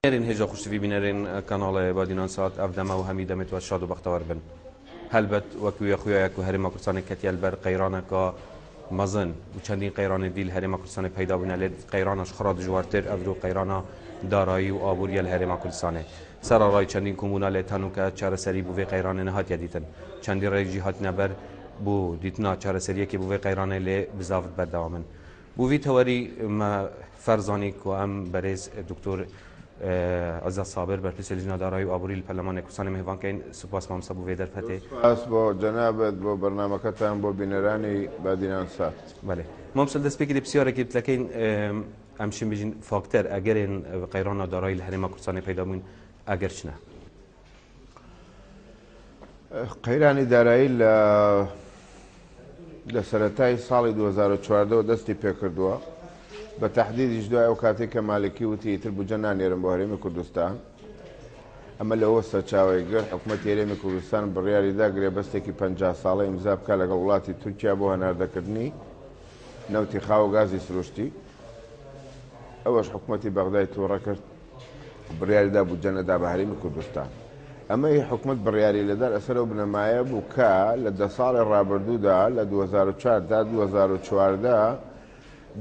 بینەرێن هێژا خوشتڤی بینەرێن کەناڵێ بادینان سات ئەڤ دەمە و هەمی دەمێت وە شاد و بەختەوەر بن. هەلبەت وەک ویە خویایە کو هەرێما کوردستانێ کەتیە لبەر قەیرانەکا مەزن و چەندین قەیرانێ دی لە هەرێما کوردستانێ پەیدا بوینە لێ قەیرانەش خڕا دژوارتر ئەڤرو قەیرانا دارایی و ئابووریە لە هەرێما کوردستانێ. سەرەڕای چەندین کومونا لێ تانوکە چارەسەری بو ڤێ قەیرانێ نەهاتیە دیتن. چەندین ڕێ ژی هاتنە بەر بو دیتنا چارەسەریەکێ بو ڤێ قەیرانێ لێ بزاڤت بەردەوامن. بو ڤی تەوەری مە فەر زانی کو ئەم بەرێز دکتۆر عزەت سابر بەرپرسی لجنە دارایی و ئابووری لە پەرلەمانی کوردستانی مهێڤان کەین. سوپاس مامۆستا بو ڤێ دەرفەتێ. سوپاس بۆ جەنابت، بۆ بەرنامەکەتان، بۆ بینەرانی بادینان سات. بەلێ مامۆستا دەستپێکی دێ پرسیارێکی بتلەکەین ئەم شین بژین فاکتەر ئەگەرێن قەیرانە دارایی لە هەرێما کوردستانی پەیدا بوون ئەگەر چنە؟ قەیرانی دارایی لە لە سەرەتای ساڵی 2014ەوە دەستی پێکردووە بە تەحدیدیش دوای ئەو کاتێک کە مالکی وتی ئیتر بودجە نانێرم بۆ هەرێمی کوردستان ئەمە لەوە سەرچاوەی گرت حکوومەتی هەرێمی کوردستان بڕیاریدا گرێبەستێکی 50 ساڵە ئیمزا بکات لەگەڵ وڵاتی تورکیا بۆ هەناردەکردنی نەوتی خاو و گازی سروشتی ئەوەش حکوومەتی بەغدای تووڕە کرد بڕیاریدا بودجە نەدا بە هەرێمی کوردستان. ئەمەی حکومەت بڕیاری لەدار لەسەر ئەو بنەمایە بوو کە لە دە ساڵی ڕابردوودا لە 2004 تا 2014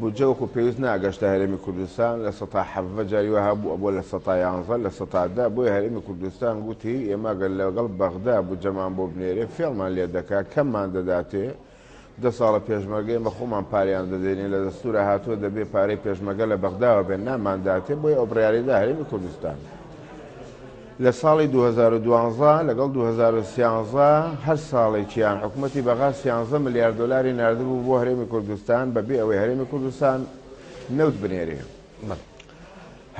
بودجە وەکو پێویست ناگەشتە هەرێمی کوردستان لە سەتا حەڤە جاری وا هەبوو ئەبووە لە سەتا یانزە لە سەتا دە بۆیە هەرێمی کوردستان گوتی ئێمە گەر لەگەڵ بەغدا بودجەمان بۆ بنێرێ فێڵمان لێ دەکا کەممان دەداتێ دە ساڵە پێشمەرگە ئێمە خۆمان پارەیان دەدەینێ لە دەستورا هاتووە دەبێ پارەی پێشمەرگە لە بەغداوە بێن نامانداتێ بۆیە ئەو بڕیارەی دا هەرێمی کوردستان لە ساڵی 2012 لەگەڵ 2013 هەر ساڵێکیان حکوومەتی بەغا 13 ملیار دۆلاری ناردبوو بۆ هەرێمی کوردستان بەبێ ئەوەی هەرێمی کوردستان نەوت بنێرێ.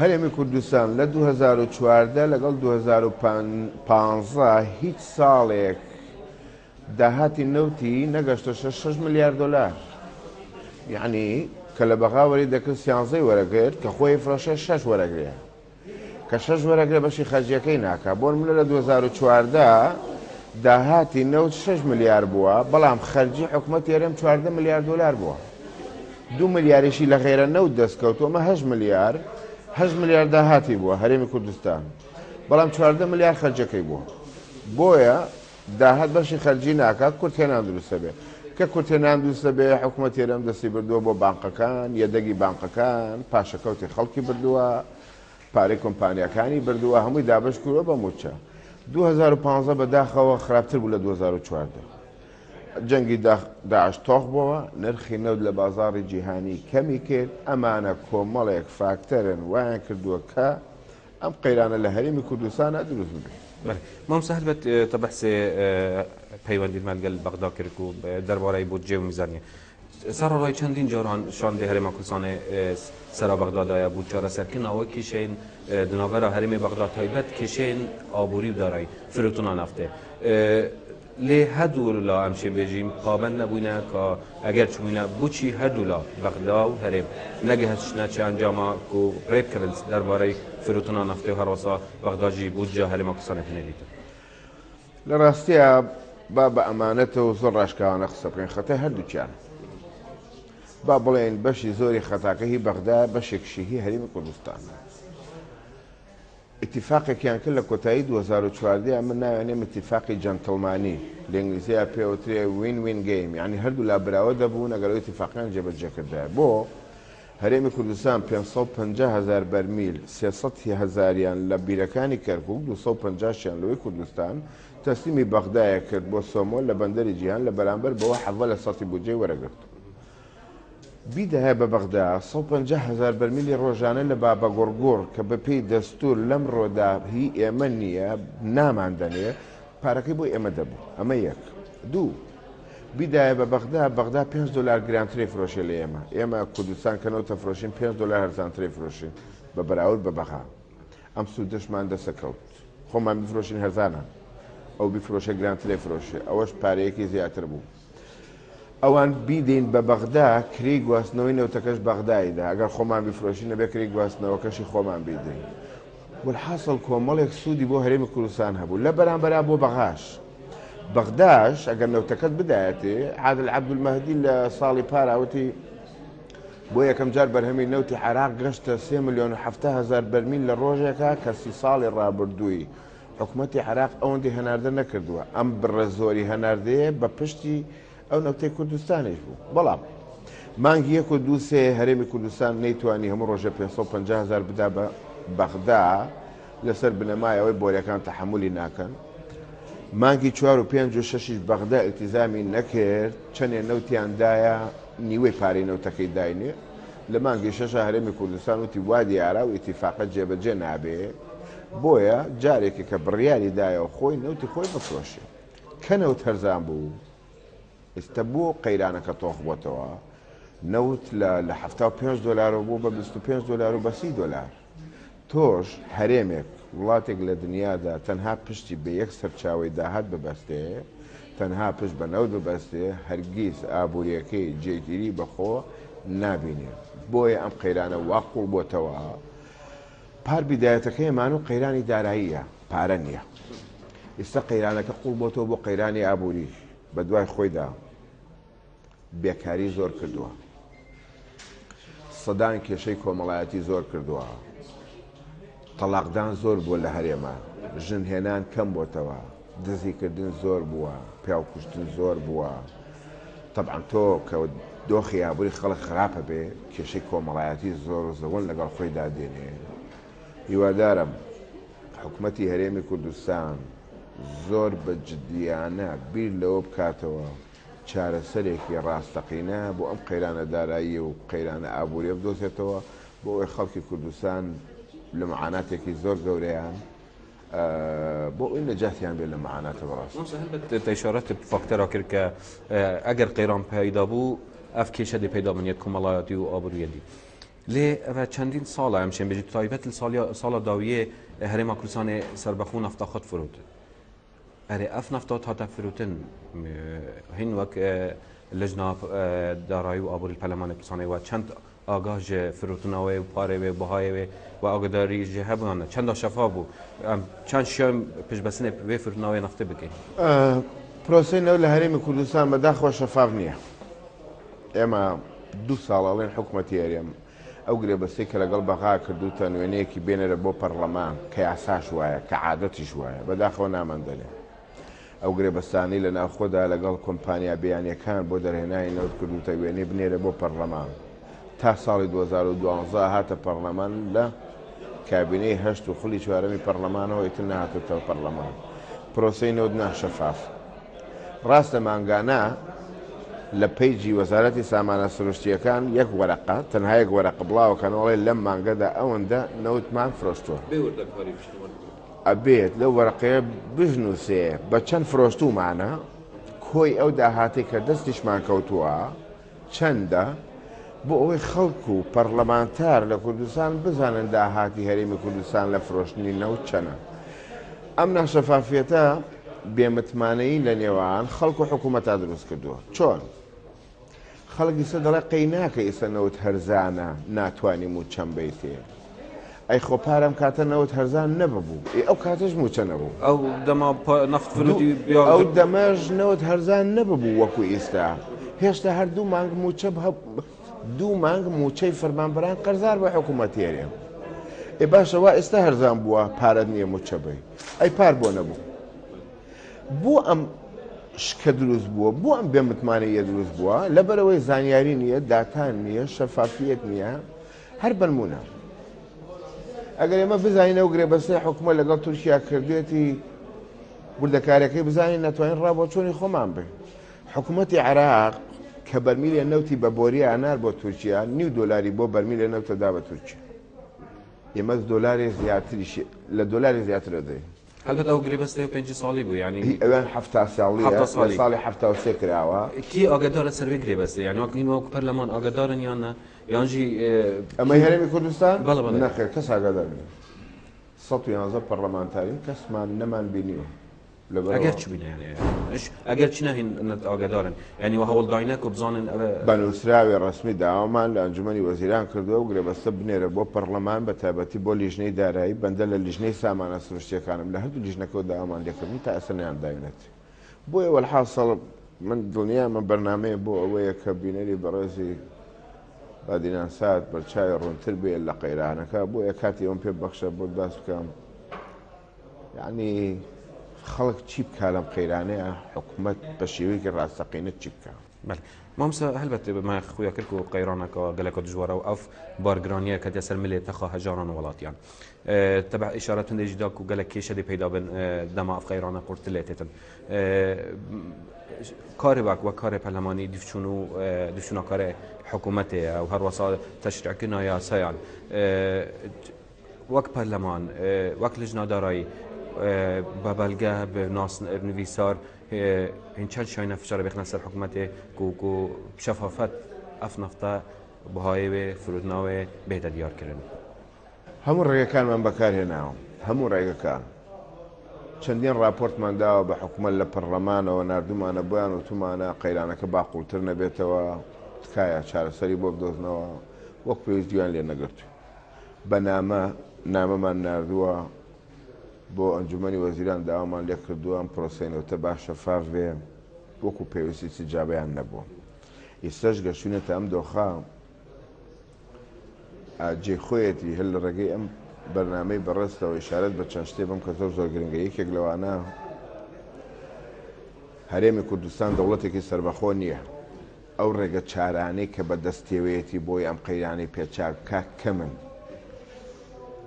هەرێمی کوردستان لە 2014 لەگەڵ 2015 هیچ ساڵێک داهاتی نەوتی نەگەشتە شەش شەش ملیار دۆلار یعنی کە لە بەغا وەری دەکرد سیانزەی وەرەگرت کە خۆی فرۆشێ شەش وەرەگرێ کە شەش وەرەگرێ بەشی خەرجیەکەی ناکا بۆ نمونە لە 2014 داهاتی نەوت شەش ملیار بووە بەڵام خەرجی حکومەت هەرێم 14 ملیار دۆلار بووە دو ملیاریشی لە غێرە نەوت دەستکەوتووە ئەمە هەشت ملیار هەشت ملیار داهاتی بووە هەرێمی کوردستان بەڵام 14 ملیار خەرجەکەی بووە بۆیە داهات بەشی خەرجی ناکات کورتهێنان دروست دەبێت. کە کورتهێنان دروست دەبێت حکومەتی هەرێم دەستی بردووە بۆ بانقەکان، یەدەگی بانقەکان، پاشەکەوتی خەڵکی بردووە، پارەی کۆمپانیاکانی بردووە، هەمووی دابەش کردووە بە مووچە. 2015 بە داخەوە خراپتر بوو لە 2014. جەنگی داعش تۆخ بۆوە، نرخی نەوت لە بازاڕی جیهانی کەمی کرد، ئەمانە کۆمەڵێک فاکتەرن وایان کردووە کە ئەم قەیرانە لە هەرێمی کوردستانا دروست ببێ. بەلێ مامۆستا هەلبەت تە بەحسێ پەیوەندیت مە لگەل بەغدا کرد و دەربارەی بودجێ و میزانیە سەرەڕای چەندین جاران شاندێ هەرێما کوردستانێ سەرا بەغدا دایە بو چارەسەرکردنا وە کێشەین دناڤەرا هەرێمێ بەغدا تایبەت کێشەین ئابووری و دارایی فرۆتنا نەفتێ لێ هەردوو لا ئەم شێن بێژیم پابەند نەبووینە کە ئەگەر چووینە بوچی هەردوو لا بەغدا و هەرێم نەگەهشتنە چ ئەنجاما کو ڕێ بکەون دەربارەی فروتنا نەفتێ و هەروەسا بەغدا ژی بودجە هەرێما کوردستانێ بنێریتن. لە ڕاستیا با بە ئەمانەتە و زۆر ڕاشکاوانە قسە بکەین خەتای هەردووکیانە. با بڵێین بەشی زۆری خەتاکە هی بەغدایە بەشێکشی هی هەرێمی کوردستانە. ئیتیفاقێکیان کرد لە کۆتایی 2014 من ناویان نێم ئیتیفاقی جەنتڵمانی، لە ئینگلیزییا پێ ئەوترێ Win Win Game، یانی هەردوولا براوە دەبوون ئەگەر ئەو ئیتیفاقەیان جێبەجێ کردایە. بۆ؟ هەرێمی کوردستان 550 هەزار بەرمیل، 300 هەزاریان لە بیرەکانی کەرکوک، 250 شیان لەوەی کوردستان، تەسلیمی بەغدایە کرد بۆ سۆمۆ لە بەندەری جیهان لە بەرامبەر بەوە 17 لە سەتی بودجەی وەرەگرت. بیدایە بە بەغدا 150 هەزار بەرمیلی ڕۆژانە لە بابەگوڕگوڕ کە بەپێی دەستوور لەمڕۆدا هی ئێمە نییە ناماندەنێ، پارەکەی بۆ ئێمە دەبوو. ئەمە یەک. دوو، بیدایە بە بەغدا، بەغدا پێنج دۆلار گرانترەی فرۆشێ لە ئێمە. ئێمە کوردستان کە نەوت ئەفرۆشین پێنج دۆلار هەرزانترەی فرۆشین بە بەراورد بە بەغا. ئەم سوودەشمان دەسەکەوت. خۆمان بفرۆشین هەرزانە، ئەو بیفرۆشێ گرانترەی فرۆشێ. ئەوەش پارەیەکی زیاتر بوو. ئەوان بیدەین بە بەغدا کرێی گواستنەوەی نەوتەکەش بەغدا ئەیدا ئەگەر خۆمان بیفرۆشین ئەبێ کرێی گواستنەوەکەشی خۆمان بیدەین والحاصل کۆمەڵێک سوودی بۆ هەرێمی کوردستان هەبوو لە بەرامبەرا بۆ بەغاش بەغداش ئەگەر نەوتەکەت بدایەتێ عادل عەبدولمەهدی لە ساڵی پارا وتی. بۆ یەکەم جار بەرهەمی نەوتی عێراق گەشتە سێ ملیۆن و 70 هەزار بەرمیل لە ڕۆژێکا کە 30 ساڵی ڕابردووی حکومەتی عێراق ئەوەندەی هەناردە نەکردووە. ئەم بڕە زۆری هەناردەیە بە پشتی ئەو نەوتەی کوردستانیش بوو. بەڵام مانگی یەک و دوو سێ هەرێمی کوردستان نەیتوانی هەموو ڕۆژێ 550 هەزار بدا بە بەغدا لەسەر بنەمای ئەوەی بۆریەکان تەحەمولی ناکەن. مانگی چوار و پێنج و شەشیش بەغدا ئیلتیزامی نەکرد، چەنێ نەوتیان دایە نیوەی پارەی نەوتەکەی داینێ. لە مانگی شەشا هەرێمی کوردستان وتی وا دیارە ئەو ئیتیفاقە جێبەجێ نابێ، بۆیە جارێکی کە بڕیاری دایەوە خۆی نەوتی خۆی بفرۆشێ. کە نەوت هەرزان بوو، ئیستە بۆ قەیرانەکە تۆخ بۆتەوە، نەوت لە لە 75 دۆلارەوە بوو بە 25 دۆلار و بە 30 دۆلار. تۆش هەرێمێک، وڵاتێک لە دنیادا تەنها پشتی بە یەک سەرچاوەی داهات ببەستێ، تەنها پشت بە نەوت ببەستێ، هەرگیز ئابوورییەکەی جێگیری بە خۆ نابینێ. بۆیە ئەم قەیرانە وا قووڵ بۆتەوە. پار بیدایەتەکەیمان و قەیرانی داراییە، پارە نییە. ئیستا قەیرانەکە قووڵ بۆتەوە بۆ قەیرانی ئابووری، بە دوای خۆیدا بێکاری زۆر کردووە، سەدان کێشەی کۆمەڵایەتی زۆر کردووە، تەڵاقدان زۆر بووە لە هەرێمە، ژن هێنان کەم بۆتەوە، دزیکردن زۆر بووە، پیاوکوشتن زۆر بووە. تەبعەن تۆ کە دۆخی ئابووری خەڵک خراپە بێ، کێشەی کۆمەڵایەتی زۆر و زەوەن لەگەڵ خۆیدا دێنێ. هیوادارم حکومەتی هەرێمی کوردستان زۆر بە جدیانە بیر لەوە بکاتەوە چارەسەرێکی ڕاستەقینە بۆ ئەم قەیرانە داراییە و قەیرانە ئابووریە بدۆزێتەوە بۆ ئەوەی خەڵکی کوردستان لە معاناتێکی زۆر گەورەیان بۆ ئەوەی نەجاتیان بێت لە معاناتە بەڕاست. مامۆستا هەلبەت تە ئیشارەت بە فاکتەرا کرد کە ئەگەر قەیران پەیدا بوو ئەف کێشە دێ پەیدا بن یە کۆمەڵایەتی و ئابووریە دی لێ ئەڤ چەندین ساڵە ئەم شێن بێژی تایبەت لە ساڵا داویێ هەرێما کوردستانێ سەربەخۆ نەفتا خود فرۆت ئەرێ ئەف نەفتا هاتە فروتن هین وەک لجنا دارایی و ئابووری پەرلەمانی کوردستانی و چەند ئاگاه ji firotina wê û parê wê û bihayê wê و agadarî ji hebûyan çenda şefa bû em çend şiyan piştbestinê wê firotina wê neftê bikin. پرۆسەی نەوت لە هەرێمی کوردستان بەداخەوە شەفاف نییە. ئێمە دوو ساڵ ئەڵێن حکومەتی هەرێم ئەو گرێبەستەی کە لەگەڵ بەغا کردووتە نوێنەیەکی بێنەرە بۆ پەرلەمان کە یاساش وایە کە عادەتیش وایە بەداخەوە ناماندەنێ. ئەو گرێبەستانەی لە ناوخۆدا لەگەڵ کۆمپانیا بیانیەکان بۆ دەرهێنانی نەوت کردووتە وێنەی بنێرە بۆ پەرلەمان. تا ساڵی 2012 هاتە پەرلەمان لە کابینەی هەشت و خولی چوارەمی پەرلەمانەوە ئیتر نەهاتۆتەوە پەرلەمان. پرۆسەی نەوت ناشەفاف. ڕاستە مانگانە لە پەیجی وەزارەتی سامانە سروشتییەکان یەک وەرەقە، تەنها یەک وەرەقە بڵاوەکەنەوە ئەڵێ لەم مانگەدا ئەوەندە نەوتمان فرۆشتووە. بێ وردەکاری بچنە وەرگرن. ئەبێت لەو وەرەقەیە بشنووسێ بە چەند فرۆشتوومانە، کۆی ئەو داهاتەی کە دەستیشمان کەوتووە چەندە، بۆ ئەوەی خەڵک و پەڕلەمانتار لە کوردستان بزانن داهاتی هەرێمی کوردستان لە فرۆشتنی نەوت چەنە. ئەم ناشەفافیەتە بێ متمانەیی لە نێوان خەڵک و حکوومەتا دروست کردووە. چۆن؟ خەڵک ئیسە دەڵێ قەی ناکە ئیسە نەوت هەرزانە ناتوانی مووچەم بەیتێ. ئەی خۆ پار ئەم کاتە نەوت هەرزان نەببوو، ئێ ئەو کاتەش مووچە نەبوو. ئەو دەما نەفت فرۆتی یا ئەو دەمەش نەوت هەرزان نەببوو وەکو ئیستا. هێشتا هەر دوو مانگ مووچە دوو مانگ مووچەی فەرمانبەران قەرزار بە حکوومەتی هەرێم. ئێ باشە وا ئێستا هەرزان بووە پارەت نییە مووچە بەی. ئەی پار بۆ نەبوو؟ بۆ ئەم شکە دروست بووە؟ بۆ ئەم بێمتمانەیە دروست بووە؟ لەبەرئەوەی زانیاری نییە، داتا نییە، شەفافیەت نییە. هەر بەنمونە ئەگەر ئێمە بزانین ئەو گرێبەستەی حکومەت لەگەڵ تورکیا کردوێتی وردەکاریەکەی بزانین نەتوانین ڕابۆچۆنی خۆمان بین. حکومەتی عێراق کە بەرمیلێ نەوتی بە بۆریە ئەنار بۆ تورکیا نیو دۆلاری بۆ بەرمیلێ نەوتە دا بە تورکیا. ئێمە دۆلارێ زیاتریش لە دۆلاری زیاتر دەدەین. هەلبەت ئەو گرێبەستەیە 50 ساڵی بوو یعنی هی ئەویان 70 ساڵیە 70 لە ساڵی. ساڵی 73 کراوە. کی ئاگادارە سەر وێ گرێبەستێ یعنی وەک هین وەک پەرلەمان ئاگادارن یان نە یان ژی ئەمەی هەرێمی کوردستان؟ بەڵێ بەڵێ. نەخێر کەس ئاگادار نییە. 111 پەرلەمانتارین کەسمان نەمان بینیوە. لەبەرەوە ئەگەر چ بینە یعنی ئەگەر چ نەهین نەت ئاگادارن یعنی وە هەوڵ داینە کو بزانن ئەوە بە نووسراوی ڕەسمی داوامان لە ئەنجومەنی وەزیران کردووە و گرێبەستە بنێرە بۆ پەرلەمان بە تایبەتی بۆ لیژنەی دارایی بەندە لە لیژنەی سامانە سروشتیەکانم لە هەردوو لیژنەکەوە داوامان لێکردن تا ئێستا نەیانداوینەت بۆیە وەلحاسڵ من دڵنیامە بەرنامەیە بۆ ئەوەیە کە بینەری بەڕێزی بادینان سات بەرچاوی ڕوونتر بێ لە قەیرانەکە، بۆیە کاتی ئەوەم پێ ببەخشە بۆت باس بکەم یعنی خەڵک چی بکا لەم قەیرانەیە، حکومەت بە شێوەیەکی ڕاستەقینە چی بکا. بەلی مامۆستا هەلبەت مە خویا کرد کو قەیرانەکە گەلەکە دژوارە و ئەف بارگرانیە کەتیە سەر ملێ تەخا هەژاران و وڵاتیان تەبع ئیشارە توندێ دا کو گەلەک کێشە دێ پەیدا بن دەما ئەف قەیرانە قورتر لێ تێتن کارێ وەک وەک کارێ پەرلەمانی دیفچون و دیفچونا کارێ حکوومەتەیە و هەروەسا تەشریعکردنا یاسایان وەک پەرلەمان وەک لجنا دارایی بە بەلگە بە ناس نویسار هین چەند شاینە فشارە بخنە سەر حکوومەتێ کو کو شەفافەت ئەف نەفتە بەهای وێ فرۆتناوێ بێتە دیارکردن. هەموو ڕێگەکانمان بەکارهێناوە، هەموو ڕێگەکان. چەندین ڕاپۆرتمان داوە بە حکومەت لە پەڕڵەمانەوە ناردوومانە بۆیان وتوومانە قەیرانەکە با قوڵتر نەبێتەوە، تکایە چارەسەری بۆ بدۆزنەوە، وەک پێویست گوێیان لێ نەگرتووین. بە نامە نامەمان ناردووە بۆ ئەنجومەنی وەزیران داوامان لێکردووە ئەم پرۆسەی نەوتە با شەفاف بێ، وەکو پێویست ئیستیجابەیان نەبووە. ئیستەش گەشتوینەتە ئەم دۆخە. جێی خۆیەتی هەر لە ڕێگەی ئەم بەرنامەی بەڕێزتەوە ئیشارەت بە چەند شتێ بم کە زۆر زۆر گرنگە یەکێک لەوانە هەرێمی کوردستان دەوڵەتێکی سەربەخۆ نییە ئەو ڕێگە چارانەی کە بە دەستێوەیەتی بۆی ئەم قەیرانەی پێچاک بکا کەمن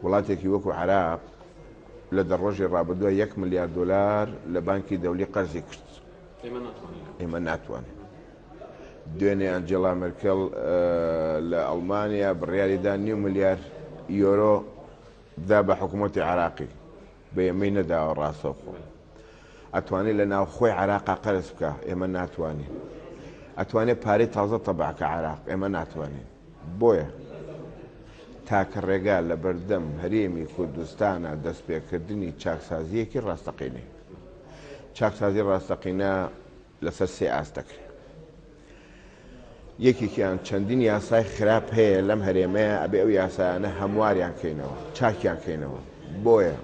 وڵاتێکی وەکو عراق لە دە ڕۆژی ڕابردووە یەک ملیار دۆلار لە بانکی دەولی قەرزی کرد ئێمە ناتوانین دوێنێ ئەنجێلا مێرکێل لە ئەڵمانیا بڕیاری دا نیو ملیار یۆرۆ دا بە حکوومەتی عراقی بە ئێمەی نەداوە ڕاستەوخۆ ئەتوانێت لە ناوخۆی عراقا قەرز بکە ئێمە ناتوانین ئەتوانێت پارەی تازە تەبعکە عراق ئێمە ناتوانین بۆیە تاکە ڕێگا لە بەردەم هەرێمی کوردستانە دەستپێکردنی چاکسازیەکی ڕاستەقینەی چاکسازی ڕاستەقینە لەسەر سێ ئاست دەکرێت. یەکێکیان چەندین یاسای خراپ هەیە لەم هەرێمەیە ئەبێ ئەو یاسایانە هەمواریان کەینەوە، چاکیان کەینەوە. بۆیە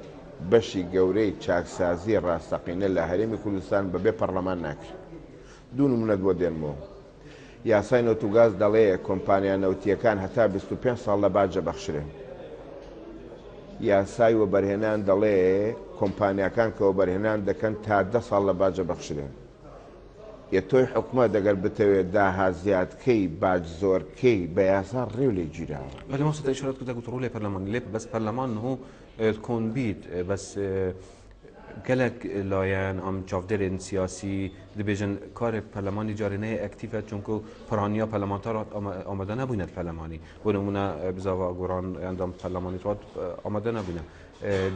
بەشی گەورەی چاکسازی ڕاستەقینە لە هەرێمی کوردستان بەبێ پەڕلەمان ناکرێت. دوو نمونەت بۆ دێنمەوە. یاسای نەوت و گاز دەڵێ کۆمپانیا نەوتییەکان هەتا 25 ساڵ لە باج دەبەخشرێن. یاسای وەبەرهێنان دەڵێ کۆمپانیاکان کە وەبەرهێنان دەکەن تا دە ساڵ لە باج دەبەخشرێن. یە تۆی حکومەت ئەگەر بتەوێ داهات زیاد کەی باج زۆر کەی بە یاسا ڕێو لێ گیراوە. بەلی مامۆستا تە ئیشارەت کرد گوت ڕوو لێ پەرلەمان لێ بەس پەرلەمان نهو کۆن بیت بەس گەلەک لایەن ئەم چاودێرێن سیاسی دبێژن کارێ پەرلەمانی جارێ نەیە ئەکتیفە چونکو پرانیا پەرلەمانتار ئامادە نەبووینە پەرلەمانی بۆ نمونە بزاوا گۆڕان ئەندام پەرلەمانی ترات ئامادە نەبووینە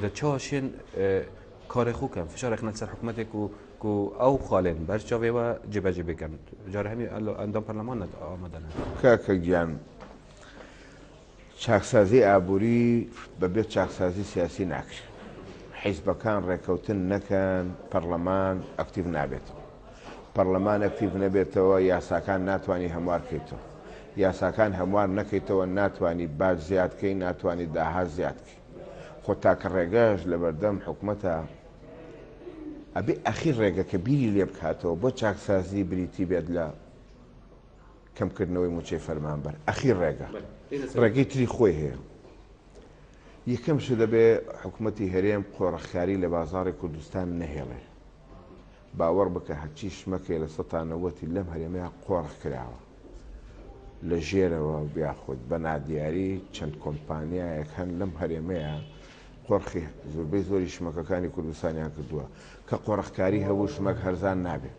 دە چاشێن کارێ خو کەن فشارێک سەر حکومەتێک و کو ئەو خالێن بەر چاوێوە جێبەجێ بکەن جارە هەمی ئەندام پەرلەمان ئامادە نەبوون. کاکە گیان چاکسازی ئابووری بەبێ چاکسازی سیاسی ناکرێت. حیزبەکان ڕێکەوتن نەکەن پەڕلەمان ئەکتیڤ نابێتەوە. پەڕلەمان ئەکتیڤ نەبێتەوە یاساکان ناتوانی هەموار کەیتەوە. یاساکان هەموار نەکەیتەوە ناتوانی باج زیاد کەی ناتوانی داهات زیاد کەی. خۆ تاکە ڕێگەش لەبەردەم حکومەتە ئەبێ ئەخیر ڕێگە کە بیری لێ بکاتەوە بۆ چاکسازی بریتی بێت لە کەمکردنەوەی مووچەی فەرمانبەر ئەخیر ڕێگە ڕێگەی تری خۆی هەیە. یەکەم شت دەبێ حکومەتی هەرێم قۆرخکاری لە بازاڕی کوردستان نەهێڵێ. باوەڕ بکە هەرچی شمەکێ لە سەتا نەوەتی لەم هەرێمەیا قۆرخ کراوە. لە ژێرەوە یاخود بە نادیاری چەند کۆمپانیایەک هەن لەم هەرێمەیا قۆرخی زۆربەی زۆری شمەکەکانی کوردستانیان کردووە. کە قۆرخکاری هەبوو شمەک هەرزان نابێ.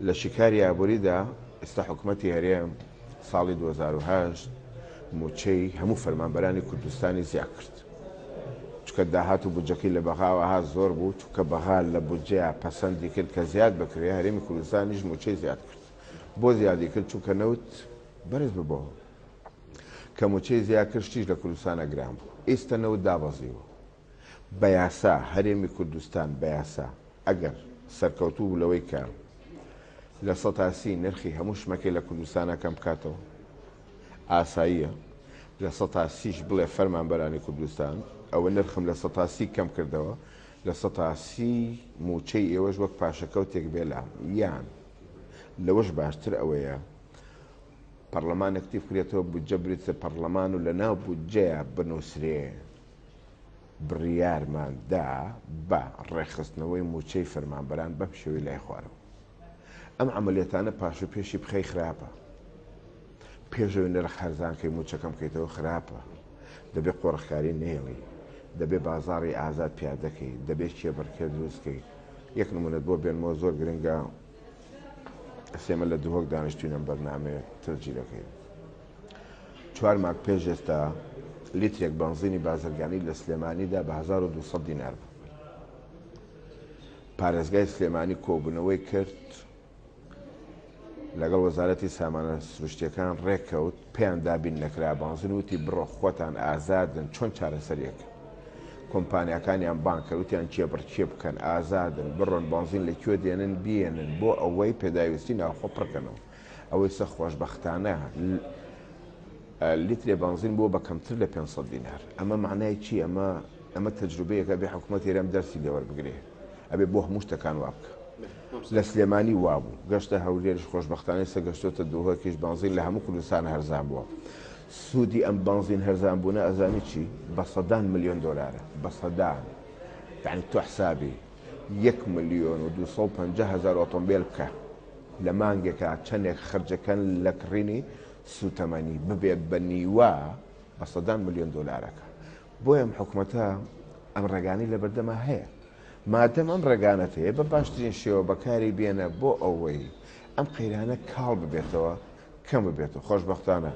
لە شیکاری ئابووریدا ئێستا حکومەتی هەرێم ساڵی 2008 مووچەی هەموو فەرمانبەرانی کوردستانی زیاد کرد. چونکە داهات و بودجەکەی لە بەغاوە هات زۆر بوو، چونکە بەغا لە بودجەیا پەسەندی کرد کە زیاد بکرێ، هەرێمی کوردستانیش مووچەی زیاد کرد. بۆ زیادی کرد؟ چونکە نەوت بەرز ببەوە. کە مووچەی زیاد کرد شتیش لە کوردستانا گران بوو. ئیستە نەوت دابەزیوە. بە یاسا هەرێمی کوردستان بە یاسا ئەگەر سەرکەوتوو بوو لەوەی کە 30% نرخی هەموو شمەکەی لە کوردستانا کەم بکاتەوە ئاساییە 30%ش بڵێ فەرمانبەرانی کوردستان ئەوە نرخم 30% کەم کردەوە 30% مووچەی ئێوەش وەک پاشەکەوتێک بێ لام یان لەوەش باشتر ئەوەیە. پەڕلەمان ئەکتیڤ کرێتەوە بودجە برێتە پەڕلەمان و لەناو بودجەیا بنوسرێ بڕیارمان دا بە ڕێکخستنەوەی موچەی فەرمانبەران بەم شێوەی لای خوارەوە. ئەم عەمەلیەتانە پاش و پێشی بخەی خراپە. پێش ئەوەی نرخ هەرزان کەی موچە کەم کەیتەوە خراپە. دەبێ قۆرخکاری نەهێڵی. دەبێ بازاڕی ئازاد پیادە کەی. دەبێ کێبڕکێ دروست کەی. یەک نمونەت بۆ بێنمەوە زۆر گرنگە. ئێمە لە دهۆک دانیشتوین ئەم بەرنامەیە تەسجیلەکەین. چوار مانگ پێش ئێستا لیترێک بەنزینی بازرگانی لە سلێمانیدا بە 1200 دینار بوو. پارێزگای سلێمانی کۆبوونەوەی کرد لەگەڵ وەزارەتی سامانە سروشتیەکان ڕێککەوت پێیان دابین نەکرا بانزین وتی بڕۆ خۆتان ئازادن چۆن چارەسەریەک کۆمپانیاکانیان بانگ کرد وتیان کێبڕکێ بکەن ئازادن بڕۆن بانزین لە کوێ دێنن بیێنن بۆ ئەوەی پێداویستی ناوخۆ پڕکەنەوە ئەوەی سە خۆشبەختانە لیترێ بانزین بووە بە کەمتر لە 500 دینار ئەمە معنای چی ئەمە ئەمە تەجروبەیەکە بێ حکوومەت هێرم دەرسی لێوەربگرێ ئەبێ بۆ هەموو شتەکان وا بکە. لە سلێمانی وابوو گەشتە هەولێریش خۆشبەختانە ئێستا گەشتۆتە دهۆکیش بەنزین لە هەموو کوردستان هەرزان بووە سوودی ئەم بەنزین هەرزان بوونە ئەزانی چی بە سەدان ملیۆن دۆلارە بە سەدان یعنی تۆ حسابی یەک ملیۆن و 250 هەزار ئۆتۆمبێل بکە لە مانگێکا چەندێک خرجەکەن لە کڕینی سوتەمەنی ببێ بە نیوە بە سەدان ملیۆن دۆلارەکە بۆیە ئەم حکومەتە ئەم ڕێگانەی لەبەردەما هەیە. مادەم ئەم ڕێگانەت هەیە بە باشترین شێوە بەکاری بێنە بۆ ئەوەی ئەم قەیرانە کاڵ ببێتەوە، کەم ببێتەوە. خۆشبەختانە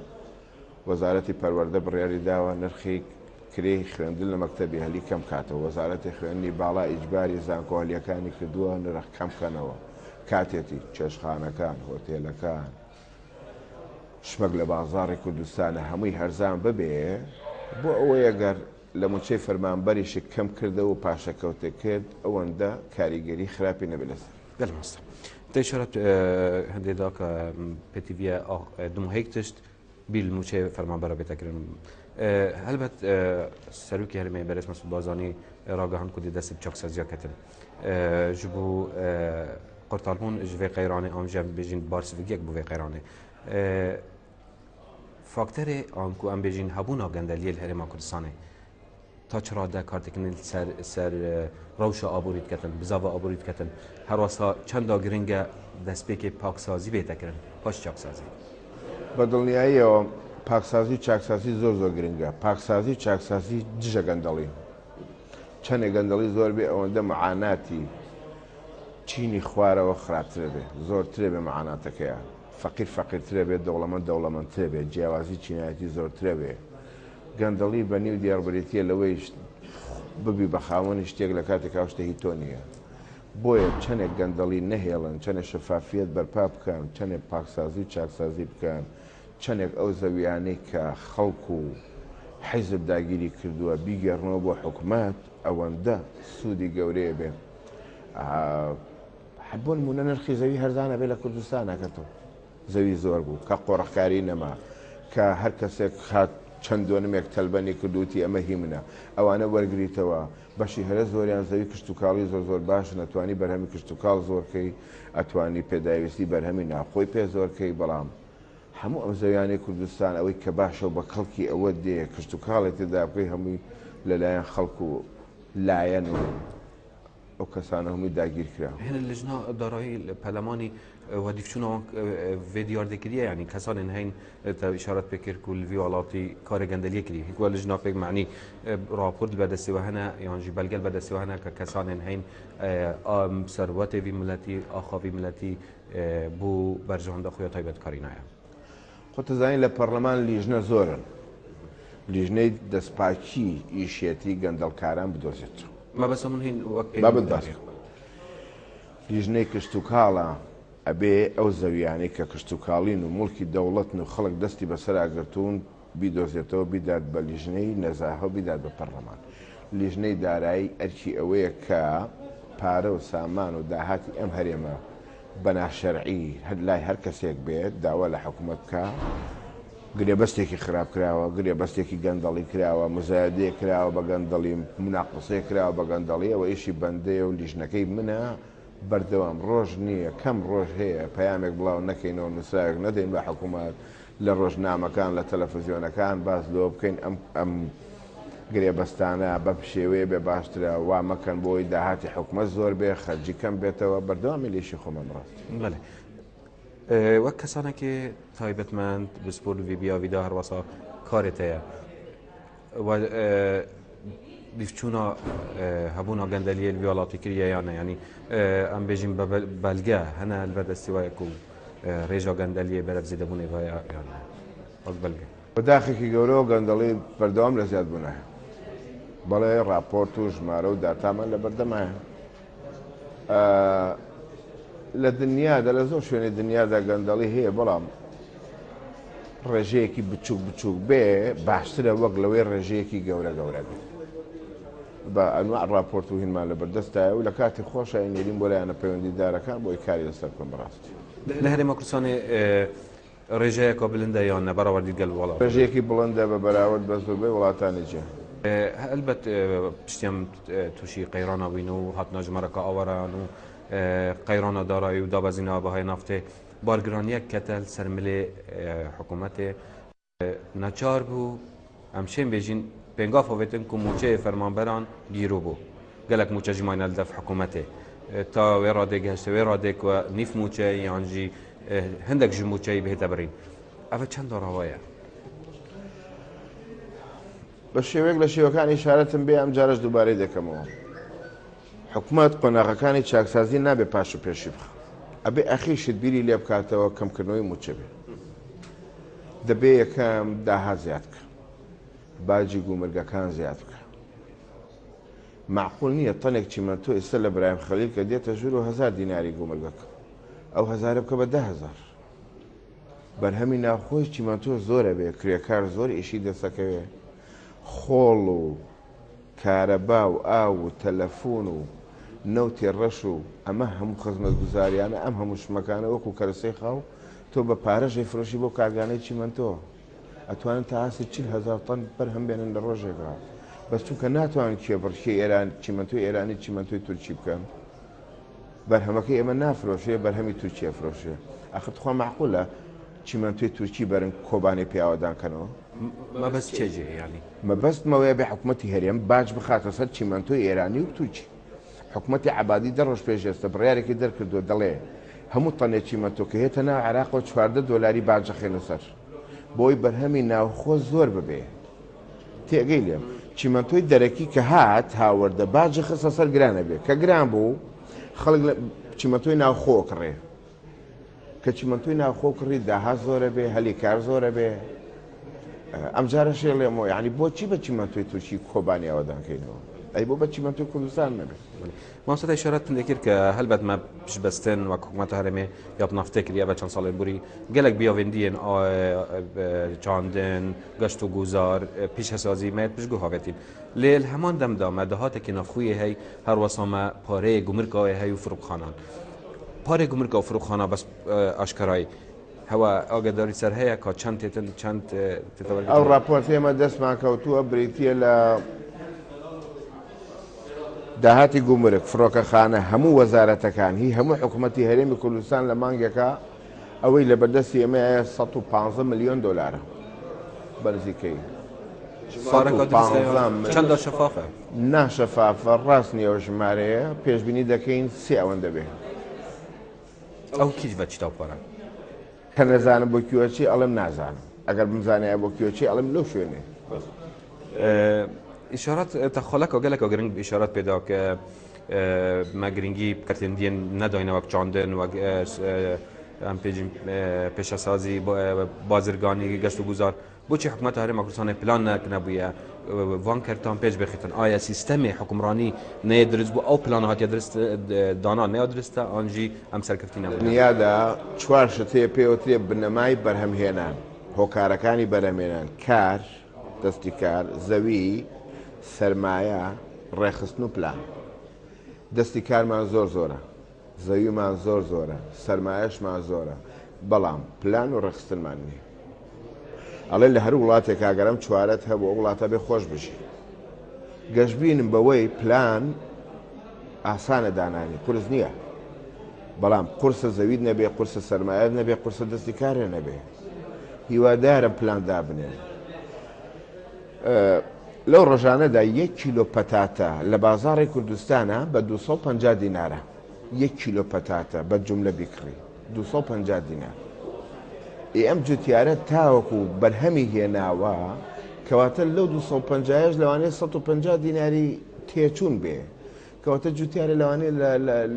وەزارەتی پەروەردە بڕیاری داوە نرخی کرێی خوێندن لە مەکتەبی هەلی کەم کاتەوە. وەزارەتی خوێندنی باڵا ئیجباری زانکۆ هەلیەکانی کردووە نرخ کەم کەنەوە. کاتێتی چێشتخانەکان، هۆتێلەکان، شمەک لە بازاڕی کوردستانە هەمووی هەرزان ببێ بۆ ئەوەی ئەگەر لە موچەی فەرمانبەریشت کەم کردەوە و پاشەکەوتت کرد ئەوەندە کاریگەری خراپی نەبێ لەسەر. بەلێ مامۆستا تە ئیشارەت هەندێ دا کە پێتیڤیە دموهەیک تشت بیر لە موچەی فەرمانبەرە بێتە کرن هەلبەت سەرۆکی هەرێمێ بەرێز مەسعود بارزانی راگەهاند کو دێ دەست bi چاکسازییا ketin ji bo qurtalbûn ji vê qeyranê an jî em bêjin barsivgiyek bo vê qeyranê Fakterê an ku em bêjin hebûna gendeliyê li Herêma Kurdistanê ta çi rade kar dikin li ser ser rewşa aborî diketin, bizava aborî diketin. Her wesa çenda giring e destpêkê paksazî bête kirin, paş çaksazî. بە دڵنیاییەوە پاکسازی و چاکسازی زۆر زۆر گرنگە. پاکسازی و چاکسازی دژە گەندەڵین. چەندێک گەندەڵی زۆر بێ ئەوەندە معاناتی چینی خوارەوە خراپترە بێ، زۆرترە بێ معاناتەکەیان. فەقیر فەقیرترە بێت، دەوڵەمەند دەوڵەمەندترە بێت، جیاوازی چینایەتی زۆرترە بێ. گەندەڵی بە نیو دێڕ بریتییە لەوەی ببی بە خاوەنی شتێک لە کاتێکا ئەو شتە هی تۆ نییە. بۆیە چەنێک گەندەڵی نەهێڵن، چەنێک شەفافیەت بەرپا بکەن، چەنێک پاکسازی و چاکسازی بکەن، چەنێک ئەو زەویانەی کە خەڵک و حیزب داگیری کردووە بیگێڕنەوە بۆ حکومەت، ئەوەندە سوودی گەورەیە بێ. بۆ نموونە نرخی زەوی هەرزان ئەبێ لە کوردستانا کە تۆ زەوی زۆر بوو کە قۆرخکاری نەما کە هەر کەسێک هات چەند دۆنمێک تەلبەنی کرد وتی ئەمە هی منە ئەوانە وەرگریتەوە بەشی هەرە زۆریان زەوی کشتوکاڵی زۆر زۆر باشن ئەتوانی بەرهەمی کشتوکاڵ زۆرکەی ئەتوانی پێداویستی بەرهەمی ناوخۆی پێ زۆرکەی بەڵام هەموو ئەم زەویانەی کوردستان ئەوەی کە باشە و بە کەڵکی ئەوە دێ کشتوکاڵی تێدا بکەی هەمووی لەلایەن خەڵک و لایەن و ئەو کەسانە هەمووی داگیر کرا. هێنە لجنا دارایی پەرلەمانی و دیفچونا وان vê diyar dikiriye yanî kesanên heyn te îşaret pê kir ku li vî welatî karê gendeliyê kiriye. Hîn ku lijna pêk manî rapor li ber destê we hene yan jî belge li ber destê we hene ke kesanên heyn serwetê vî miletî axa vî miletî bo berjewenda xwe ya taybet karî naye. خۆ تەزانی لە پەڕلەمان لیژنە زۆرن لیژنەی دەستپاکی ئیشیەتی گەندەڵکاران بدۆزێتەوە. مەبەستم من هین وەک با بت باس بکەم. لیژنەی کشتوکاڵە ئەبێ ئەو زەویانەی کە کشتوکاڵین و موڵکی دەوڵەتن و خەڵک دەستی بەسەرا گرتوون بیدۆزێتەوە بیدات بە لیژنەی نەزاهە و بیدات بە پەڕلەمان. لیژنەی دارایی ئەرکی ئەوەیە کە پارە و سامان و داهاتی ئەم هەرێمە بە ناشەرعی هەر لای هەر کەسێک بێت داوا لە حکومەت بکا گرێبەستێکی خراپ کراوە، گرێبەستێکی گەندەڵی کراوە، مزایەدەیەک کراوە بە گەندەڵی، موناقەسەیەک کراوە بە گەندەڵی، ئەوە ئیشی بەندەیە و لیژنەکەی منە. بەردەوام ڕۆژ نییە کەم ڕۆژ هەیە پەیامێک بڵاو نەکەینەوە نووسراوێک نەدەین بە حکوومەت لە ڕۆژنامەکان لە تەلەفزیۆنەکان باس لەوە بکەین ئەم ئەم گرێبەستانە بەم شێوەیە بێ باشترە وا مەکەن بۆی داهاتی حکومەت زۆر بێ خەرجی کەم بێتەوە بەردەوامی لێشی خۆمان ڕاست بەڵێ وەک کەسانێکی تایبەتمەند بسپۆر ڤی بیاویدا هەروەسا کارێت هەیە دیفچوونا هەبوونا گەندەلیە لە وڵاتی کریە یانە ینی ئەم بێژین بە بەلگە هەنە لەبەردەستی وایە و ڕێژە گەندەلیە بەرەف زێدەبوونێ وایە یانە وەک بەلگە. بە داخێکی گەورەوە گەندەڵی بەردەوام لە زیادبوونایە. بەڵێ ڕاپۆرت و ژمارە و داتامان لە بەردەمایە. لە دنیادا لە زۆر شوێنی دنیادا گەندەڵی هەیە بەڵام ڕێژەیەکی بچووک بچووک بێ باشترە وەک لەوەی ڕێژەیەکی گەورە گەورە بێ. بە ئەنواع ڕاپۆرت و هینمان لە بەردەستایە و لە کاتی خۆشا ئەینێرین بۆ لایەنە پەیوەندیدارەکان بۆی کاری لەسەر بکەن بەڕاستی. لە هەرێما کوردستانێ ڕێژەیەکە بلندە یان نە بەراوردی گەل وڵات؟ ڕێژەیەکی بڵندە بە بەراورد بە زۆربەی وڵاتانی جیهان. هەلبەت پشتیان تووشی قەیرانە بووین و هاتنە ژمارەکە ئاوارەیان و قەیرانە دارایی و دابەزینەوە بەهای نافتێ بارگرانیەک کەتە سەر ملێ حکوومەتێ ناچار بوو ئەم شێن بێژین پێنگاف هاوێتن کو موچەیە فەرمانبەران گیرو بوو گەلک موچە ژی ماینە لەدەف حکوومەتێ تا وێ ڕادێ گەهشتە وێ ڕادێک وە نیف موچە یانژی هەندێک ژ موچەی بهێتە بڕین ئەوە چەندە ڕەوایە؟ بە شێوەیەک لە شێوەکان ئیشارەتم بێ ئەم جارەش دووبارەی دەکەمەوە. حکومەت قۆناغەکانی چاکسازی نابێ پاش و پێشی بخا. ئەبێ ئەخیر شت بیری لێ بکاتەوە کەمکردنەوەی مووچە بێ. دەبێ یەکەم داهات زیاد بکا. باجی گومرگەکان زیاد بکا. مەعقول نییە تەنێک چیمەنتۆ ئێستا لە برایم خەلیل کە دێتە ژوورەوە هەزار دیناری گومرگەکە. ئەو هەزارە بکە بە 10,000. بەرهەمی ناوخۆی چیمەنتۆ زۆرە بێ، کرێکار زۆر ئیشی دەسەکەوێ. خۆڵ و کارەبا و ئاو و تەلەفون و نەوتی ڕەش و ئەمە هەموو خزمەتگوزاریانە ئەم هەموو شمەکانە وەکو کەرەسەی خاو تۆ بە پارەش ئەیفرۆشی بۆ کارگانەی چیمەنتۆ ئەتوانن تا ئاستی 40 هەزار تەن بەرهەم بێنن لە ڕۆژێکا بەس چونکە ناتوانن کێبڕکێ ئێران چیمەنتۆی ئێرانی چیمەنتۆی تورکی بکەن بەرهەمەکەی ئێمە نافرۆشێ بەرهەمی تورکی ئەفرۆشێ ئەخر تخوا مەعقولە چیمەنتۆی تورکی بەرن کۆبانێ پێ ئاوەدان کەنەوە؟ مەبەست چیە جێ یانی؟ مەبەستم ئەوەیە بێ حکومەتی هەرێم باج بخاتە سەر چیمەنتۆی ئێرانی و تورکی. حکومەتی عەبادی دە ڕۆژ پێش ئێستە بڕیارێکی دەرکردووە دەڵێ هەموو تەنێ چیمەنتۆ کە هێتە ناو عێراقەوە 14 دۆلاری باج ئەخەینە سەر بۆی بەرهەمی ناوخۆ زۆر ببێ. تێگەی لێم چیمەنتۆی دەرەکی کە هات هاوردە باجی خستە سەر گران ئەبێ کە گران بوو خەڵک لە چیمەنتۆی ناوخۆ کڕێ کە چیمەنتۆی ناوخۆ کڕی داهات زۆرە بێ هەلی کار زۆرە بێ ئەم جارە شێڵێمەوە یعنی بۆچی بە چیمەنتۆی تورکی کۆبانی ئاوەدان کەینەوە ئەی بۆ بە چیمەنتۆی کوردستان نەبێ مامۆستا ئیشارەتم دەکرد کە هەلبەت مە پشتبەستن وەک حکوومەتە هەرێمێ یا نەفتێ کریە بە چەند ساڵێن بوری گەلەک بیاوێندیێن چاندن گەشت و گوزار پیشەسازی مە پشتگو هاوێتین لێ هەمان دەمدا مە داهاتێکی ناوخۆیی هەی هەروەسا مە پارەیە گومرکاوێ هەی و فروخانان پارەی گومرکا و فروخانە بەس ئاشکرای هەوا ئاگاداری سەر هەیە کا چەند تێتن چەند تێتەوەرگرتن؟ ئەو ڕاپۆرتەی ئێمە دەستمان کەوتووە بریتییە لە داهاتی گومرگ، فڕۆکەخانە، هەموو وەزارەتەکان، هی هەموو حکومەتی هەرێمی کوردستان لە مانگێکا ئەوەی لەبەردەستی ئێمەیە 115 ملیۆن دۆلارە بە نزیکەیی 115 ملیۆن. چەندە شەفافە؟ نا شەفافە، ڕاست نییە ئەو ژمارەیە، پێشبینی دەکەین سێ ئەوەندە بێ. ئەو کیچ بە چیتاو پارە؟ کە نەزانم بۆ کوێ ئەچێ ئەڵێم نازانم ئەگەر بمزانایە بۆ کوێ ئەچێ ئەڵێم لەو شوێنێ. ئیشارەت تە خالەکە گەلەکە گرنگ ئیشارەت پێدا کە مە گرنگی کەرتێندیەن نەداینە وەک چاندن وەک ئەم پێجین پێشەسازی بازرگانی گەشت و گوزار بۆچی حکومەتە هەرێما کوردستانێ پلان نەبوویە ڤان کەرتان پێش بخیتن ئایا سیستەمێ حکومڕانی نەیە درست بوو ئەو پلانە هاتیە درست دانا نەیە درستە ئانژی ئەم سەرکەفتی نەبوو دنیادا چوار شت هەیە پێوترێ بنەمای بەرهەمهێنان هۆکارەکانی بەرهەمهێنان کار دەستی کار زەوی سەرمایە ڕێکخستن و پلان دەستی کارمان زۆر زۆرە زەویمان زۆر زۆرە، سەرمایەشمان زۆرە، بەڵام پلان و ڕێکخستنمان نییە. ئەڵێ لە هەر وڵاتێکا گەر ئەم چوارەت هەبوو ئەو وڵاتە بێ خۆش بژی. گەشبینم بەوەی پلان ئاسانە دانانی، قورس نییە. بەڵام قورسە زەویت نەبێ، قورسە سەرمایەت نەبێ، قورسە دەستی کارێ نەبێ. هیوادارم پلان دابنێن. لەو ڕۆژانەدا یەک کیلۆ پەتاتە لە بازاڕی کوردستانا بە 250 دینارە. یەک کیلۆ پەتاتە بە جوملە بیکڕی 250 دینار. ئێ ئەم جوتیارە تاوەکو بەرهەمی هێناوە کەواتە لەو 250 یش لەوانەیە 150 دیناری تێچوون بێ. کەواتە جوتیارە لەوانەیە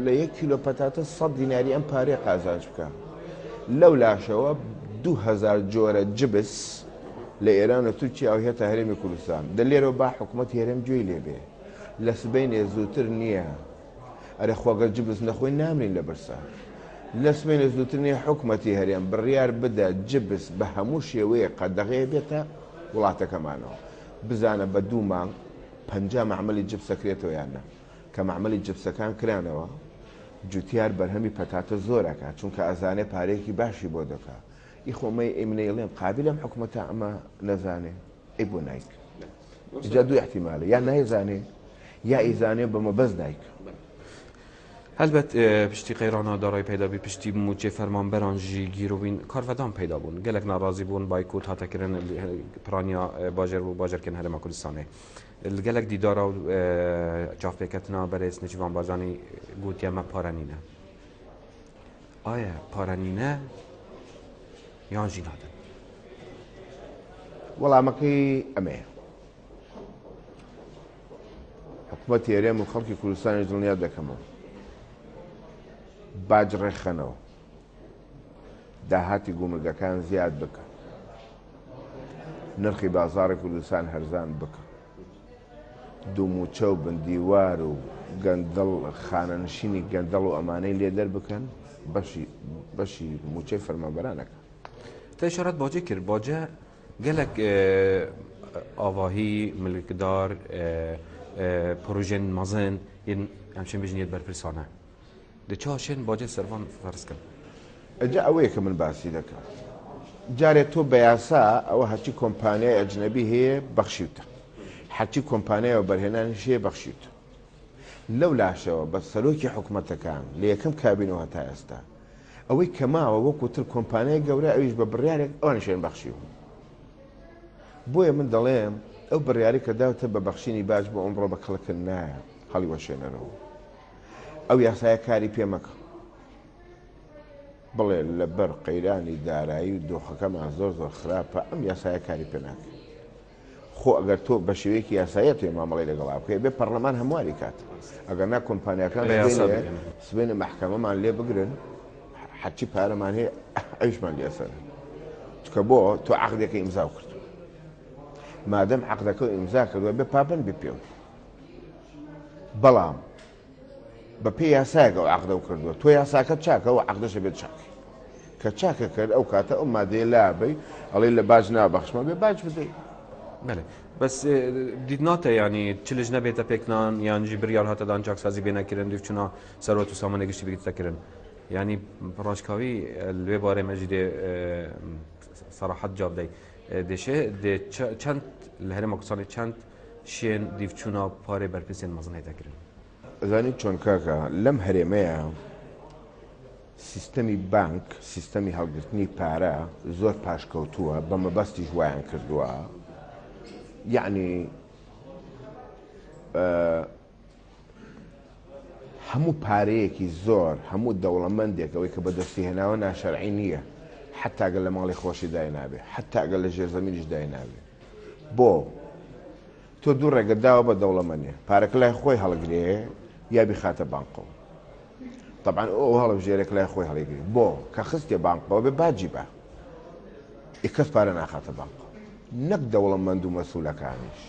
لە یەک کیلۆ پەتاتە سەد دیناری ئەم پارەیە قازانج بکا. لەو لاشەوە 2000 جۆرە جبس لە ئێران و تورکیا و هێتا هەرێمی کوردستان. دە لێرەوە با حکوومەتی هەرێم گوێی لێ بێ. لە سبەینێ زووتر نییە. ئەرێ خۆ گەر جبس نەخۆین نامرین لە برسا. لە سبەینێ زووتر نییە حکومەتی هەرێم بڕیار بدە جبس بە هەموو شێوەیەک قەدەغەیە بێتە وڵاتەکەمانەوە. بزانە بە دوو مانگ 50 مەعمەلی جبس ئەکرێتەوە یان نا. کە مەعمەلی جبسەکان کرانەوە جوتیار بەرهەمی پەتاتە زۆر ئەکا چونکە ئەزانێ پارەیەکی باشی بۆ دەکا. ئی خۆ مەی ئەی منەیڵێم قابیل ئەم حکومەتە ئەمە نەزانێ ئەی بۆ نایک. جا دوو ئیحتیمالە یا نایزانێ یا ئیزانێ بە مەبەست نایکا. هەلبەت پشتی قەیرانا دارای پەیدا بی پشتی موچێ فەرمانبەران ژی گیرۆبین کارڤەدان پەیدا بوون گەلەک ناڕازی بوون بایکۆت هاتە کرن پرانیا باژێر و باژێرکێن هەرێما کوردستانێ گەلەک دیدارا و چاوپێکەتنا بەرێز نێچیرڤان بارزانی گوتیە مە پارە نینە ئایا پارە نینە یان ژی نادەن؟ وەڵامەکەی ئەمەیە حکومەتی هەرێم و خەڵکی کوردستانیش دڵنیا دەکەمەوە باج ڕێکخەنەوە داهاتی گومرگەکان زیاد بکە نرخی بازاڕی کوردستان هەرزان بکە دووموچە و بندیوار و گەندەڵ خانەنشینی گەندەڵ و ئەمانەی لێ دەربکەن بەشی بەشی موچەی فەرمانبەرانەکە تە ئشارەت باجە کرد باجە گەلەک ئاڤاهی ملکدار پروژێن مەزن yên em şên bijin yê berpirsane. Di çawa şên bacê ser van ferz kin? ئەجا ئەوەیە کە من باسی دەکەم. جارێ تۆ بە یاسا ئەوە هەرچی کۆمپانیای ئەجنەبی هەیە بەخشیوتە. هەرچی کۆمپانیای وەبەرهێنانیش هەیە بەخشیوتە. لەو لاشەوە بە سەرۆکی حکومەتەکان لە یەکەم کابینەوە هەتا ئێستا ئەوەی کە ماوە وەکو تر کۆمپانیای گەورە ئەویش بە بڕیارێک ئەوانیشیان بەخشیوە. بۆیە من دەڵێم ئەو بڕیارەی کە داوتە بە بەخشینی باج بۆ ئەمڕۆ بە کەڵکت نایە هەڵیوەشێنەرەوە. ئەو یاسایە کاری پێ مەکە. بڵێ لەبەر قەیرانی دارایی و دۆخەکەمان زۆر زۆر خراپە ئەم یاسایە کاری پێ ناکەین. خۆ ئەگەر تۆ بە شێوەیەکی یاسایی ئەتوێ مامەڵەی لەگەڵا بکەی بێ پەڕلەمان هەمواری کات. ئەگەر نا کۆمپانیاکان سبەینێ سبەینێ مەحکەمەمان لێ بگرن هەرچی پارەمان هەیە ئەویشمان لێ ئەسەنن. چونکە بۆ تۆ عەقدێکە ئیمزاو کردووە. مادەم عەقدەکە ئیمزا کردووە بێ پابەند بی پێوەی. بەڵام بە پێی یاسایەک ئەو عەقدەو کردووە تۆ یاساکە چاکە ئەو عەقدەشە بێت چاکەی کە چاکە کرد ئەو کاتە ئەو مادەیە لابەی ئەڵێ لە باج نابەخشمە بێ باج بدەی. بەێ بەس دیتناتە ینی چلش نەبێتە پێکنان یان ژی بریار هاتەدان چاکسازی بێنەکردن دوچنا سەرۆت و سامانە گشتی بگرتەکردن ینی ڕاشکاوی لێ بارێ مەژی دێ سەراحەت جواب دەی دێشێ دێ چەند لە هەرێمە کوردستانی چەند شێن دیڤچونا پارێ بەرپرسێن مەزن هێتە کرن. ئەزانی چۆن کاکە لەم هەرێمەیا سیستەمی بانک سیستەمی هەڵگرتنی پارە زۆر پاشکەوتووە بە مەبەستیش وایان کردووە یەعنی هەموو پارەیەکی زۆر هەموو دەوڵەمەندێک ئەوەی کە بەدەستی هێناوە ناشەرعی نییە حتا گەر لە ماڵی خۆشی داینابێ حتا گەر لە ژێرزەمینیش داینابێ بۆ تۆ دوو ڕێگەت داوە بە دەوڵەمەنێ پارەکە لای خۆی هەڵگرێ یا بیخاتە بانقەوە تەبعەن ئەو هەڵبژێرێ کە لای خۆی هەڵیگرێ بۆ کە خستێ بانقەوە بێ باجی بە ئێ کەس پارە ناخاتە بانقەوە نەک دەوڵەمەند و مەسولەکانیش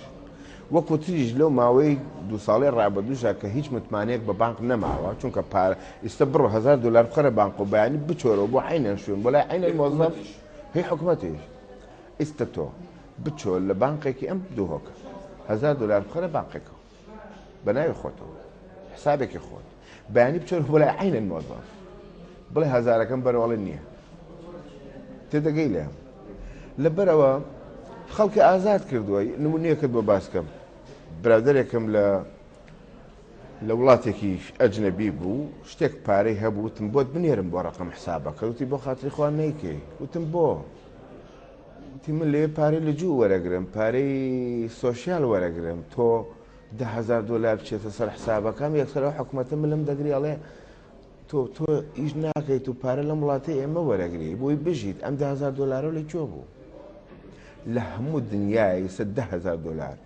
وەکو تریش لەو ماوەی دوو ساڵەی ڕابردووشا کە هیچ متمانەیەک بە بانق نەماوە چونکە پارە ئیستا بڕۆ 1000 دلار بخەرە بانق و بەیانی بچۆرەوە بۆ عەینەن شوێن بۆ لای عەینەن مۆزەف هی حکومەتیش ئیستە تۆ بچۆ لە بانقێکی ئەم دهۆکە هەزار دۆلار بخەرە بانقێکەوە بە ناوی خۆتەوە حسابێکی خۆت بەیانی بچۆ بۆ لای عەینەن مۆزەف بڵێ هەزارەکەم بەرەوەڵێ نییە تێدەگەی لێم لەبەرەوە خەڵکی ئازاد کردووە نمونەیەکت بۆ باسکەم برادێکم لە لە وڵاتێکی ئەجنەبی بوو شتێک پارەی هەبوو وتم بۆت بنێرم بۆ ڕەقەم حسابەکە وتی بۆ خاتری خوا نەیکەی وتم بۆ وتی من لەوێ پارەی لجوو وەرەگرم پارەی سۆشیال وەرەگرم تۆ 10هزار دۆلار بچێتە سەر حسابەکەم یەکسەر ئەو حکومەتە ملم دەگری ئەڵێ تۆ تۆ ئیش ناکەیت و پارە لەم وڵاتەی ئێمە وەرەگری بۆی بژیت ئەم 10هزار دۆلارە لە کوێ بوو لە هەموو دنیای سە 10هزار دۆلار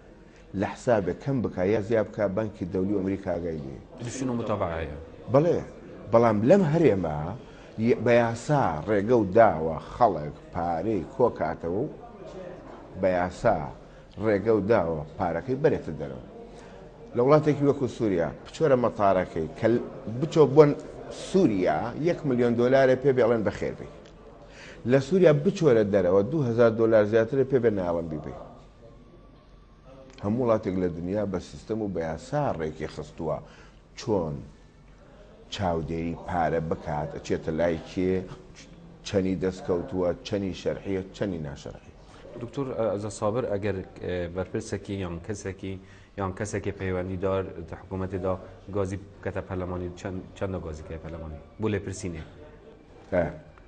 لە حسابێک کەم بکا یا زیا بکا بانکی دەولی و ئەمریکا ئاگای لێیە. دشن و متابعە هەیە. بەڵێ بەڵام لەم هەرێمە بە یاسا ڕێگە و داوە خەڵک پارەی کۆکاتەوە و بە یاسا ڕێگە و داوە پارەکەی بەرێتە دەرەوە. لە وڵاتێکی وەکو سووریا بچۆرە مەتارەکەی کە بچۆ بۆ سووریا یەک ملیۆن دۆلارێ پێ بێ ئەڵێن بەخێر بێی. لە سووریا بچۆرە دەرەوە 2000 دۆلار زیاترێ پێ بێ نایەڵن بیبەی. هەموو وڵاتێک لە دنیا بە سیستەم و بە یاسا ڕێکی خستووە چۆن چاودێری پارە بکات ئەچێتە لای کێ چەنی دەست کەوتووە چەنی شەرعیە چەنی ناشەرعی. دکتۆر ئازاد سابر ئەگەر بەرپرسێکی یان کەسێکی یان کەسێکی پەیوەندیدار لە حکوومەتێدا گازی بکەتە پەرلەمانی چەندە گازی کە پەرلەمانی بۆ لێپرسینێ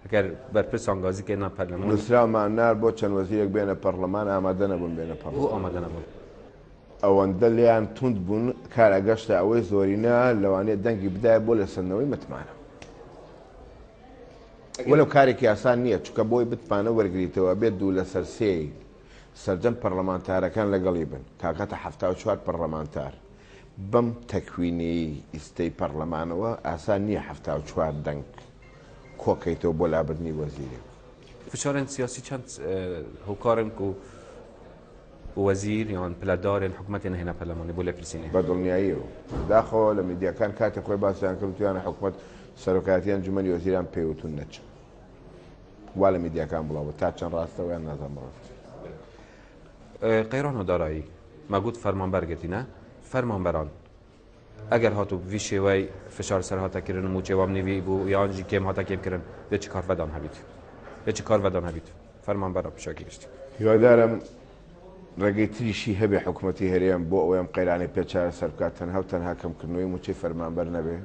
ئەگەر بەرپرسان گازی کەینە پەرلەمان. نووسراومان نارد بۆ چەند وەزیرێک بێنە پەڕلەمان ئامادە نەبوون بێنە پەڕلەمان. بۆ ئامادە نەبوون؟ ئەوەندە لێیان توند بوون کار ئەگەشتە ئەوەی زۆرینە لەوانەیە دەنگی بدایە بۆ لێسەندنەوەی متمانە. وەلو کارێکی ئاسان نییە چونکە بۆی متمانە وەرگریتەوە ئەبێت دوو لەسەر سێی سەرجەم پەڕلەمانتارەکان لەگەڵی بن کە ئەگاتە 74 پەڕلەمانتار. بەم تەکوینەی ئیستەی پەڕلەمانەوە ئاسان نییە 74 دەنگ کۆکەیتەوە بۆ لابردنی وەزیرێک. فشارێن سیاسی چەند هۆکارن کو وەزیر یان پلەدارێن حکومەتێ نەهێنە پەرلەمانێ بۆ لێپرسینێ؟ بە دڵنیاییەوە. بەداخەوە لە میدیاکان کاتی خۆی باسیان کرد وتویانە حکومەت سەرۆکایەتی ئەنجومەنی وەزیران پێی وتون نەچن. وا لە میدیاکان بڵاو بوو. تا چەند ڕاستە ویان نازانم بەڕاستی. قەیران و دارایی مە گوت فەرمانبەر گرتینە فەرمانبەران ئەگەر هاتوو ڤی شێوەی فشار سەر هاتە کردن موچەی وام نیوی بوو یان ژی کێم هاتە کێم کردن دێ چ کار ڤەدان هەبیت دێ چ کار ڤەدان هەبیت فەرمانبەرا پشاکی گشتی. هیوادارم ڕێگەی تریشی هەبێ حکومەتی هەرێم بۆ ئەوەی ئەم قەیرانەی پێ چارەسەر بکات تەنها و تەنها کەمکردنەوەی موچەی فەرمانبەر نەبێ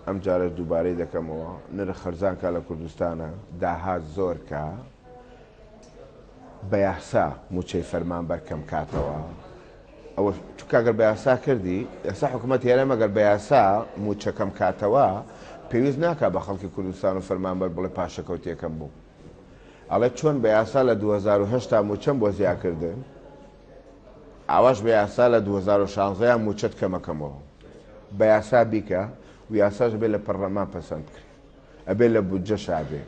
ئەم جارەش دووبارەی دەکەمەوە نرخ خەرزان کا لە کوردستانا داهات زۆر کا بە یاسا موچەی فەرمانبەر کەم کاتەوە ئەوە چونکە گەر بە یاسا کردی ئێستا حکوومەت هێرەم ئەگەر بە یاسا موچە کەم کاتەوە پێویست ناکا بە خەڵکی کوردستان و فەرمانبەر بڵێ پاشەکەوتێکەم بوو ئەڵێ چۆن بە یاسا لە 2008 موچەم بۆ زیاکردن ئاواش بە یاسا لە 2016 موچەت کەمەکەمەوە بە یاسا بیکە و یاساش بێ لە پەرلەمان پەسەند بکرێ ئەبێ لە بودجەشا بێ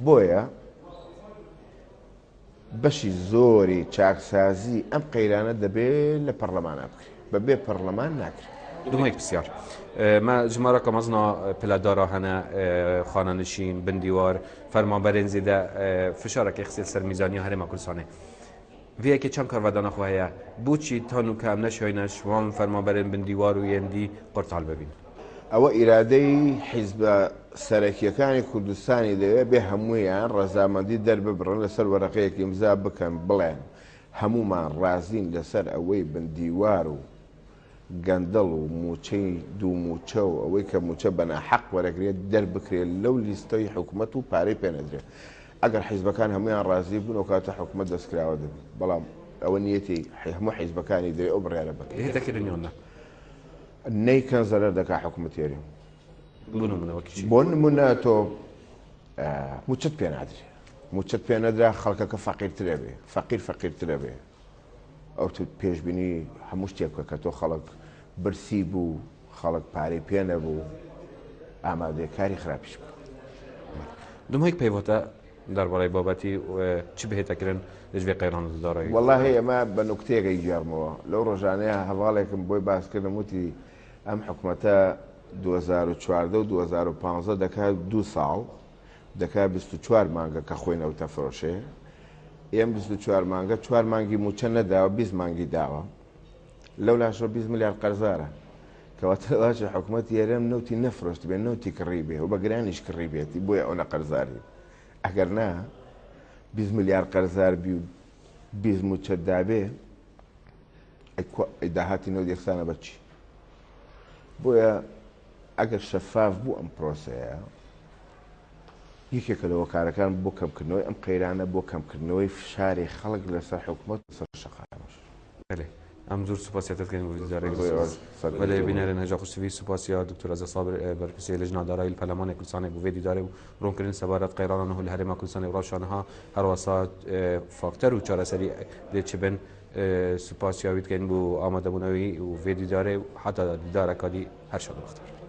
بۆیە بەشی زۆری چاکسازی ئەم قەیرانە دەبێ لە پەڕلەمانا بکرێ، بە بێ پەڕلەمان ناکرێ. دومەیک پرسیار. مە ژمارەکە مەزنا پلەدارا هەنە، خانەنشین، بن دیوار، فەرمانبەرێن زێدە فشارەکەی خستێ سەر میزانیا هەرێما کوردستانێ. ڤێ یەکێ چەند کارڤەدانا خو هەیە؟ بۆچی تا نوکە ئەم نەشیاینە شوان فەرمانبەرێن بن دیوار و یێن دی قورتال ببین؟ ئەوە ئیرادەی حیزبە سەرەکییەکانی کوردستانی دەوێ بێ هەموویان ڕەزامەندی دەرببڕن لەسەر وەرەقەیەک ئیمزا بکەن بڵێن هەموومان ڕازین لەسەر ئەوەی بن دیوار و گەندەڵ و مووچەی دوو مووچە و ئەوەی کە مووچە بە ناحەق وەرەگرێت دەربکرێت لەو لیستەی حکومەت و پارەی پێ نەدرێت ئەگەر حیزبەکان هەموویان ڕازی بوون ئەوکاتە حکومەت دەستکراوە دەبێت بەڵام ئەوە نیەتی هەموو حیزبەکانی دەوێت ئەو بڕیارە بدەن. هێتەکردن یان نا؟ نەیکەن زەرەر دەکا حکومەتی هەرێم. بۆ نمونە وەکی چی؟ بۆ نمونە تۆ موچەت پێ نادرێ موچەت پێ نەدرا خەڵکەکە فەقیرترە بێ فەقیر فەقیرترە بێ ئەو تو پێشبینی هەموو شتێک بکە کە تۆ خەڵک برسی بوو خەڵک پارەی پێ نەبوو ئامادەیە کاری خراپیش بکە. دومهیک پەیڤۆتە دەربارەی بابەتی چ بهێتەکردن دژ قەیران دارایی؟ وەڵاهی ئەمە بە نوکتەیەک ئەیگێڕمەوە لەو ڕۆژانەیە هەڤاڵێکم بۆی باس کردم وتی ئەم حکومەتە 2014 و 2015 دەکات دوو ساڵ دەکات 24 مانگە کە خۆی نەوتە فرۆشێ ئێم 24 مانگە چوار مانگی موچە نەداوە 20 مانگی داوە لەو لاشەوە 20 ملیار قەرزارە کەواتە لەواشی حکومەتی هەرێم نەوتی نەفرۆشت بێ نەوتی کڕی بێ و بە گرانیش کڕی بێتی بۆیە ئەو نەقەرزاری ئەگەر نا 20 ملیار قەرزار بی و 20 موچەت دابێ ئەی داهاتی نەوت یەکسانە بە چی؟ بۆیە ئەگەر شەفاف بوو ئەم پرۆسەیە یەکێکە لە هۆکارەکان بۆ کەمکردنەوەی ئەم قەیرانە، بۆ کەمکردنەوەی فشاری خەڵک لەسەر حکومەت و سەر شەقامش. بەلێ ئەم زور سوپاسیا تە دکەین بۆ دیدارێک زۆر سوپاس. بەلێ بینەرێن هێژا خوشتڤی سوپاسیا دکتۆر ئەزە سابر بەرپرسێ لجنا دارایی پەرلەمانێ کوردستانێ بۆ ڤێ دیدارێ و ڕوونکردن سەبارەت قەیرانان هو لە هەرێما کوردستانێ و ڕەوشانها هەروەسا فاکتەر و چارەسەری دێ چ بن سوپاسیا وی دکەین بۆ ئامادەبوونەوی و ڤێ دیدارێ و حەتا دیدارەکا دی هەر شاد و بەختەوەر.